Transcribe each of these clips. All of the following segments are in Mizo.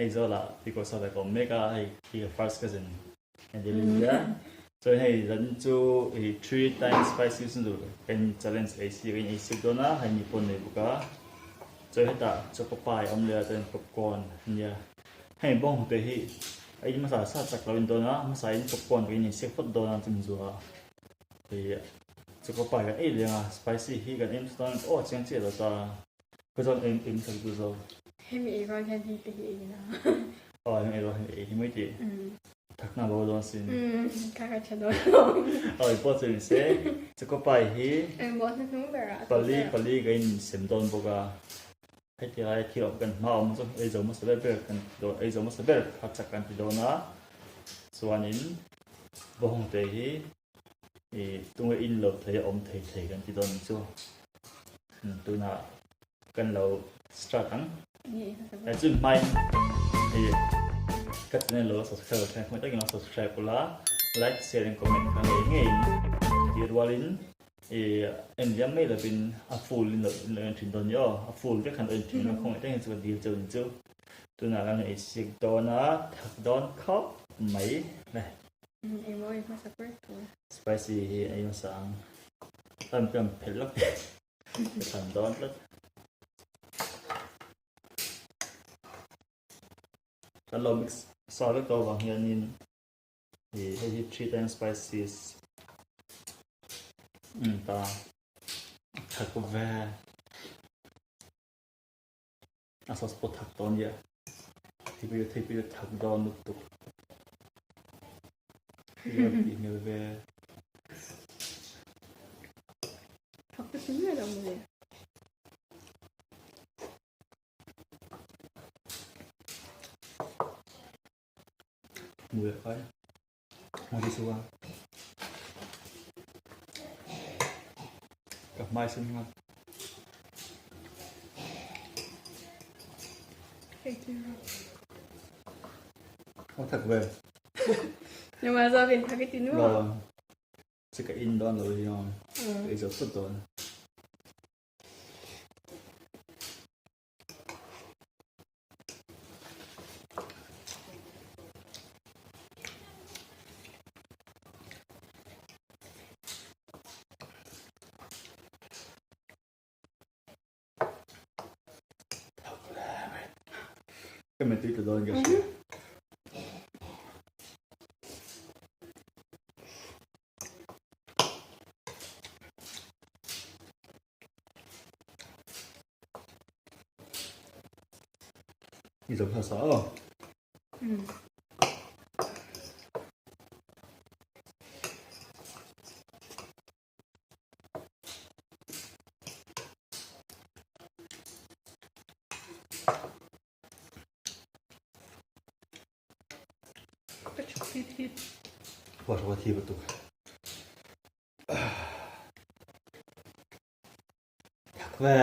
Hei zawlah Pico South ah ka awm mek a, hei khi ka first cousin Angeline nia. Chuan hei zan chu i three times spicy noodle kan challenge ei si kan ei siak dawn a, hei mi pawn nei bawk a. Chuan hetah choco pie a awm leh a, chuan popcorn ania. Hei bawnghnute hi a in hmasa sa chak lo in dawn a, hmasa in popcorn kan in siak phawt dawn a chumi zuah hei choco pie kan ei leh ang a, spicy hi kan ei hmasa dawn aw chiang chiah lo ta. Ka chuan eng eng sak duh zawk. Hemi ei rual hian hei te hi ei ila. Aw hemi ei rual hian ei hi mai tih. Thakna bo dawn sin. Ka ka tha dawn lo. Aw i pawh chu ni se. Choco pie hi. Eng maw hnuhnung ber ah. Pali pali ka in sem dawn bawk a. Heti lai thil awm kan hma awm chu ei zo hmasa ber ber kan ti dawn ei zo hmasa ber kha chak kan ti dawn a. Chuanin bawng te hi I tunge in lo thei a awm thei thei kan ti dawn chu tunah kan lo start ang. E chun hmain i ka channel lo subscribe lo thlen hmai takin lo subscribe ula like share and comment kha ngei ngeiin ti rualin i en liam mai lovin a full in lo in lo en thin dawn ni aw a full vek han en thin a khawngaih takin chu ka dil cheu ni chu tunah kan ei siak dawn a thak dawn khawp mai le. Engmaw ei hmasa ber tur. Spicy hi ei hmasa ang. Tam tam phelh lawk ka thlan dawn tlat. Kan lo mix sa vek tawh vang hianin i hei hi three times spices um ta thak ve. A sauce pawh thak dawn nia. Theipui theipui a thak dawn lutuk. Hei tih hmel ve. Thak te chu miah lo mawle. Mui a kai. Mui chu a. Ka hmai sen nghal. Có thật về. Nhưng mà do mình thắc cái tín Rồi. Chỉ cái in đón rồi thì ngon. Cái giờ phút đón. Ka mittui tla dawn ka hria. I zo hmasa aw. Ka chuk hit hit. Wa wa thi betuk. Ve.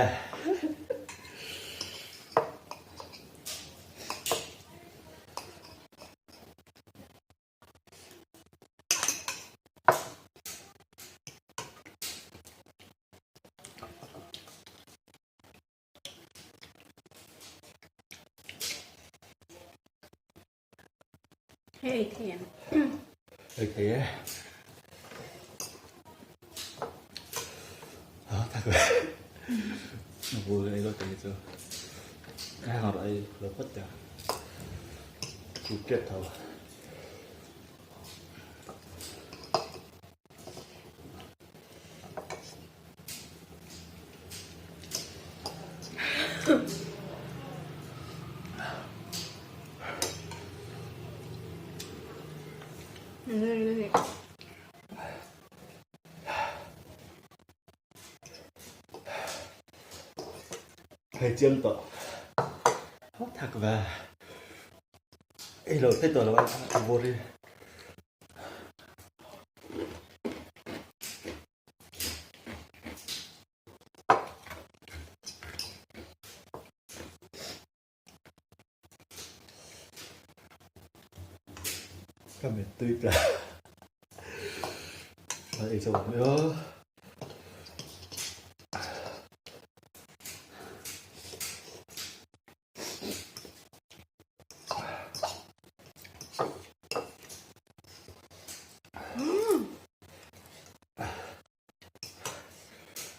Hei ei thei em? Ei thei e. Ah, tak ve. Bul ei lo te chu. Ai hang ei lo phawt ta. Chu tet tho. Hei chiam tawh. Thak ve. Ei lo thei tawh lo a vur hi. Ka mittui tla. A ei chauh ang aw.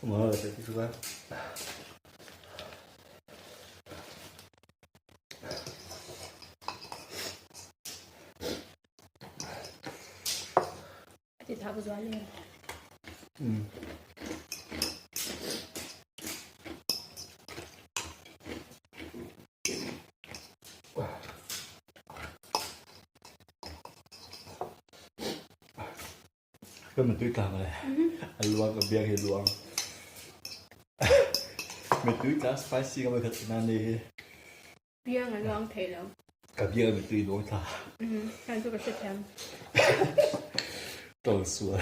A ti thak zual em? Ka mittui tla mawle. A luang ka biang hi a luang. Mittui tla spicy ka vawikhat ina ni hi. Biang a luang thei lo. Ka biang a mittui luang thla. Khan chu ka hrethiam. Tawng sual.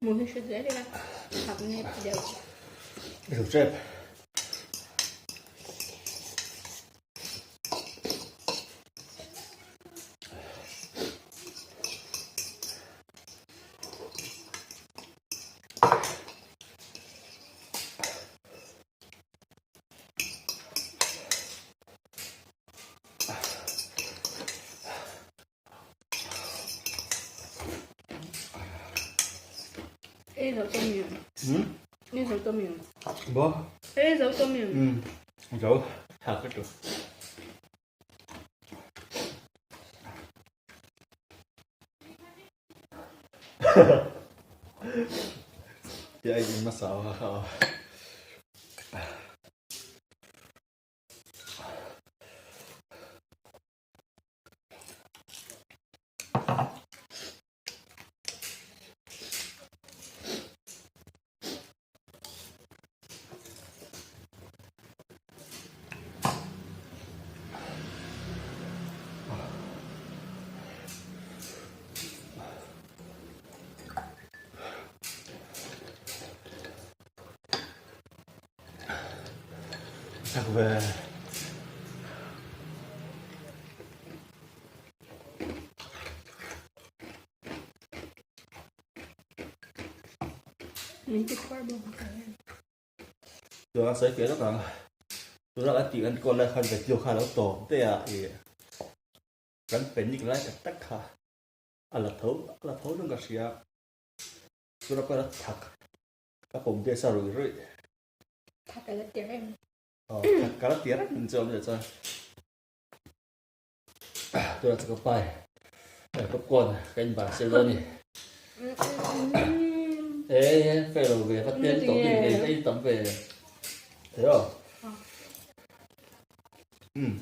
Mu hi hre zel ila thak nep deuh. I hru tep. Ei zo tawh mi Hmm? Ei zo tawh mi Bo? Ei zo tawh mi Hmm. Zo. Tha ka tu. Ti ai in masa ha ha. Chak ve. Min ti khuar bawk ang hian. Chuan a sawi piah lawk ang. Tuna kan tih kan kawl lai khan video kha a lo tawp daih a ih kan panic lai tak tak kha a la tho a la tho dawn ka hria. Tuna pawh a la thak ka pawm te sa ruih ruih. Thak a la ti reng. Aw thak ka la ti reng chu a awm leh chuan. Tuna chu ka pai popcorn ka in bar sel dawn a ni. E fair lo ve va ten tawh bik nei ka in tam ve. Thei aw. Um.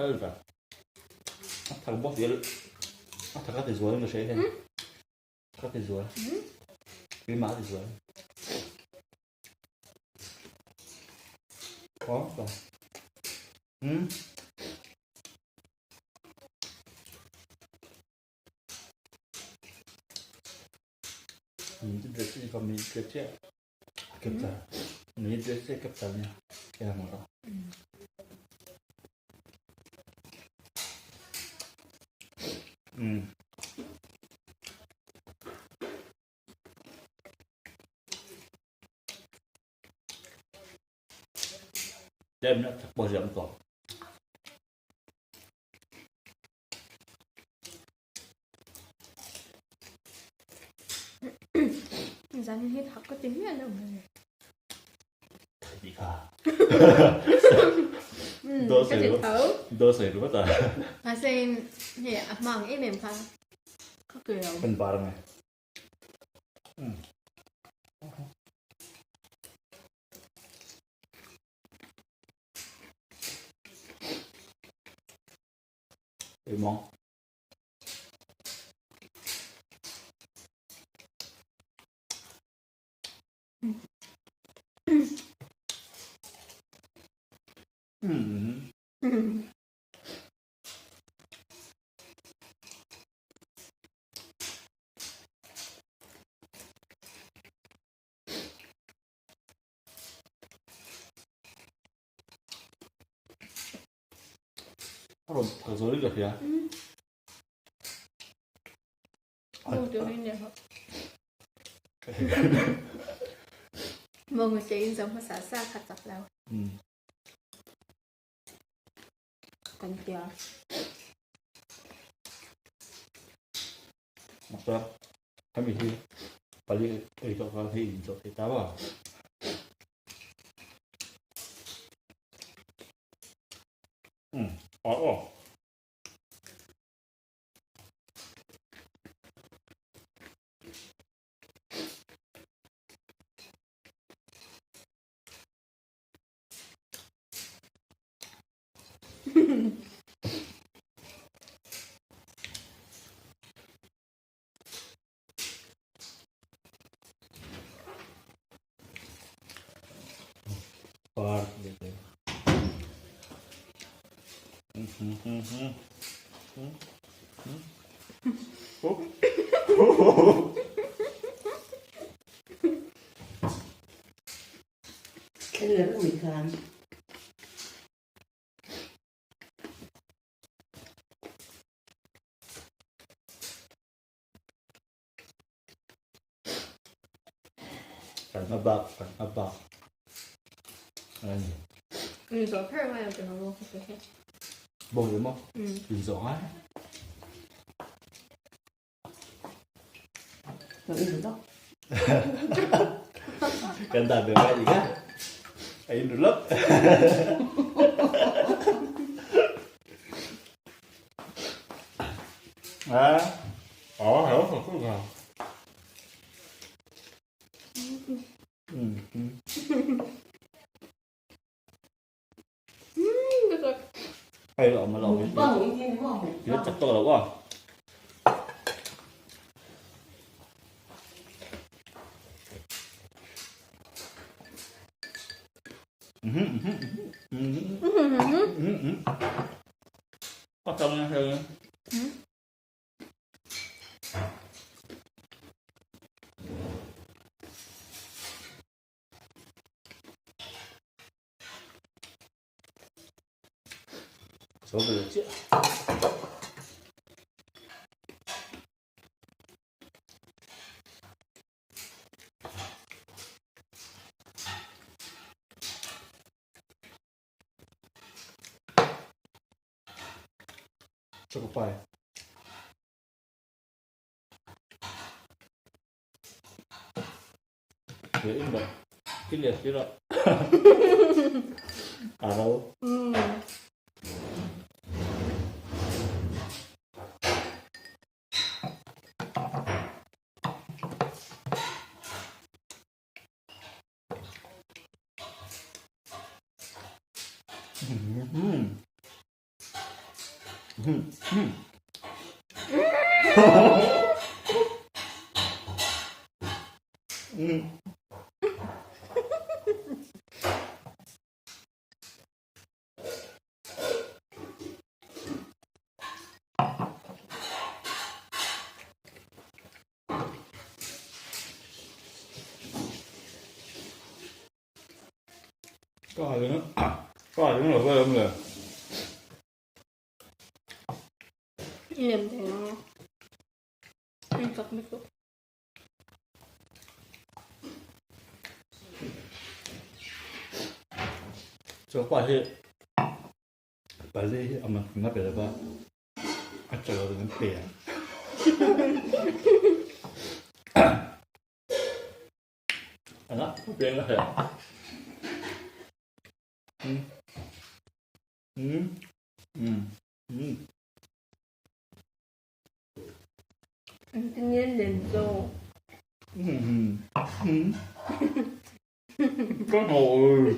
Alva. A thak bawk zel. A thak a ti zual in ka hria hian. Ka ti zual. Keimah a ti zual. Có rồi. Ừ. Mình chỉ được còn mình được chứ. Kịp rồi. Mình được chứ kịp rồi nha. Cái là một đó. Ừ. Đem nó thật bao giờ cũng còn. Zan hi thak ka ti miah lo mai. Ti kha. Do Ka ti tho. Do sawi ringawt a. Mahse hei a hmang em em kha ka ke lo. Kan bar ange. Ei mawng. Mm. A rawn thak zawrin ka hria. Mawng te in zo hmasa sa kha chak lo. Kan tia. Masa hemi hi pali ei tawh khan hei in zawh thei ta maw. Aw aw. Par leh Thlen la reuh mai khan. Kan hma bak, kan hma bak. A ni. In zawh pher ngai lo tih ho bawk hi hi. Bawk hi maw? In zawh ngai. Kan dah ve ngai ding a. A in ru lawk. À, ờ hiểu rồi cũng rồi. Ừ. Hei lo mà lo Nhớ chặt to lẩu à. Bắt đầu nha, rồi. Số về chiếc. Choco pie. Leh in bawk. Ki leh si loh. A ro. Ka ring ka ring lo vel em le. Lem thei ang a. In chak lutuk. Chaw pa hi pali hi a man na pe lova a chaw lo an pe a. Ana peng la he. Engtin nge len zawk? Ka hnawh.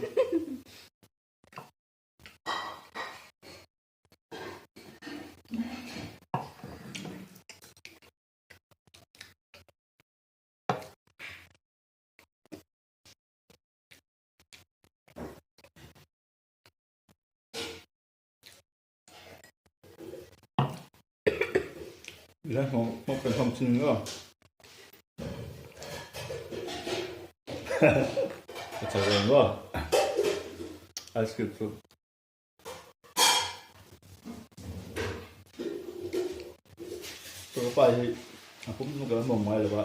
Ila hmawk hmawk kan hmang chin lo. Ka chau reng lo. Ice cream chu. Pa hi a pum chu ka la hmawm ngai lo va.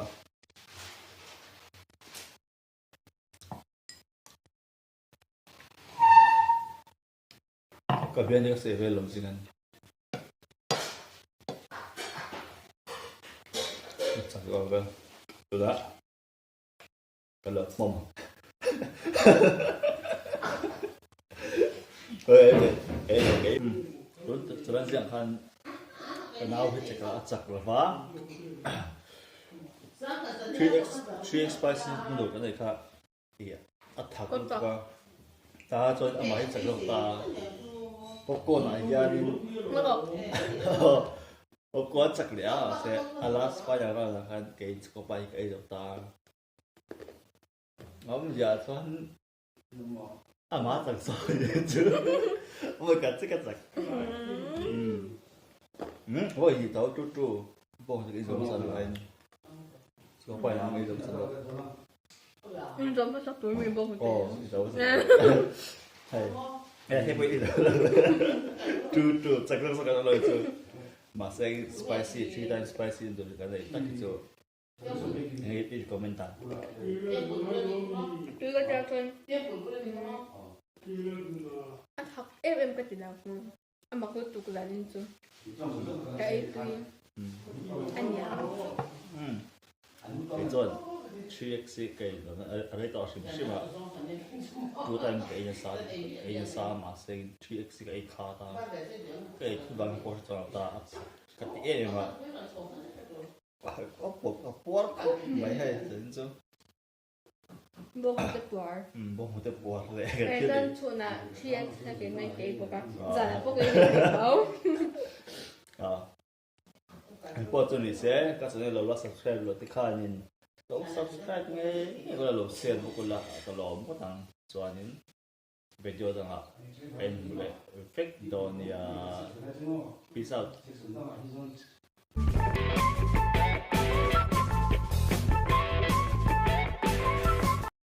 Ka bian hi ka seh vel lo zing an. Chak lo vel. Tula. Ka lo hmawm. Tun chuan ziah khan ka nau hi cheka a chak lo va. 3x 3x spicy noodle kan ei kha a thak lutuk a. Ta chuan amah hi chak zawk ta. Popcorn ah hianin popcorn chak leh a mahse a last final round ah khan kei choco pie hi ka ei zawk ta. Awmzia chuan amah chak zawk nih chu vawikhat chiah ka chak. Vawi hnih tho tu tu pawh ka ei zawm hmasa lo ain choco pie ang ei zawm hmasa lo. In zawm hmasa tur mi bawk te. Aw in zawm hmasa hei hei hei pawh i tu tu chak zawk zawk an lo chu mahse spicy three times spicy an duh kan ei tak hi chu hei i comment dan. Tui ka tia chuan a thak em em ka ti lo a mak lutuk zanin chu ka ei tui a nia. Kei chuan 3x hi ka ei lo a rei tawh hrim hrim a two time ka ei nasa ka ei nasa mahse 3x hi ka ei khat a ka ei thut vang pawh hre chuang lo ta a ka ti em em a a puar khawp mai hei zanin chu. Bawnghnute puar. Bawnghnute puar leh ka thil ei. Chuan chhunah 3x kha kei mai ka ei bawk a, zanah pawh ka ei leh thei tho. Hei pawh chu ni se, ka channel lo la subscribe loh te khanin lo subscribe ngei ngei ula lo share bawk ula ka lawm ngawt ang. Chuanin video dangah ka inhmu leh vek dawn nia. Peace out.